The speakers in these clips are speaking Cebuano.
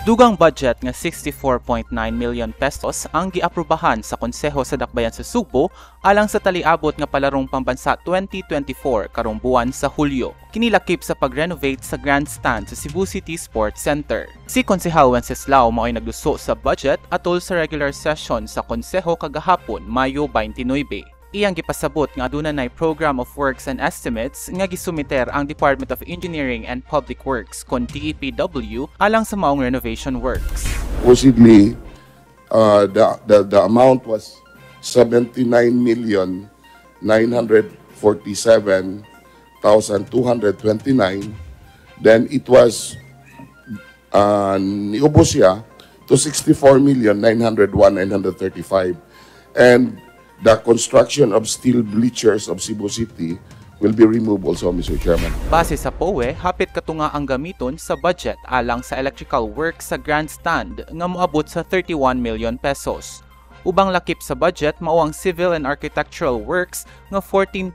Dugang budget nga 64.9 million pesos ang giaprobahan sa Konseho sa Dakbayan sa Sugbo alang sa taliabot nga Palarong Pambansa 2024 karong buwan sa Hulyo. Kini lakip sa pag-renovate sa grandstand sa Cebu City Sports Center. Si Konsehal Wenceslao mao'y nagluso sa budget atol sa regular session sa Konseho kagahapon, Mayo 29. Iyang gipasabot nga aduna nay Program of Works and Estimates nga gisumiter ang Department of Engineering and Public Works kon DEPW alang sa maong renovation works. Supposedly, the amount was 79,947,229. Then it was niubos siya to 64,901,935. And the construction of steel bleachers of Cebu City will be removed also, Mr. Chairman. Base sa POE, hapit katunga ang gamiton sa budget alang sa electrical work sa grandstand nga moabot sa 31 million pesos. Ubang lakip sa budget mao ang civil and architectural works nga 14.6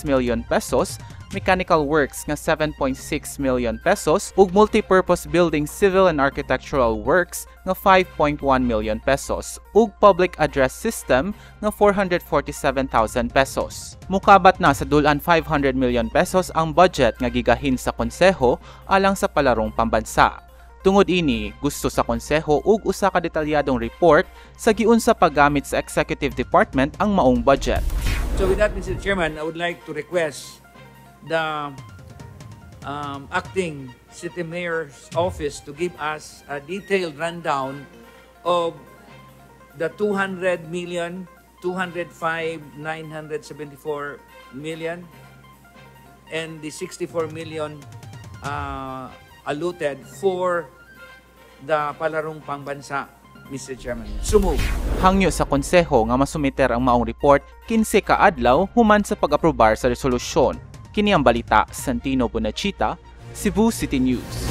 million pesos, mechanical works nga 7.6 million pesos ug multipurpose building civil and architectural works nga 5.1 million pesos ug public address system nga 447,000 pesos. Mukabat na sa dul-an 500 million pesos ang budget nga gigahin sa konseho alang sa Palarong Pambansa. Tungod ini, gusto sa konseho og usa ka detalyadong report sa giunsa paggamit sa executive department ang maong budget. So with that, Mr. Chairman, I would like to request the acting city mayor's office to give us a detailed rundown of the 200 million, 205, 974 million, and the 64 million allotted for the Palarong Pambansa, Mr. Chairman. So move. Hangyo sa konseho nga masumiter ang maong report 15 ka adlaw human sa pag-aprobar sa resolusyon. Kini ang balita, Santino Bonachita, Cebu City News.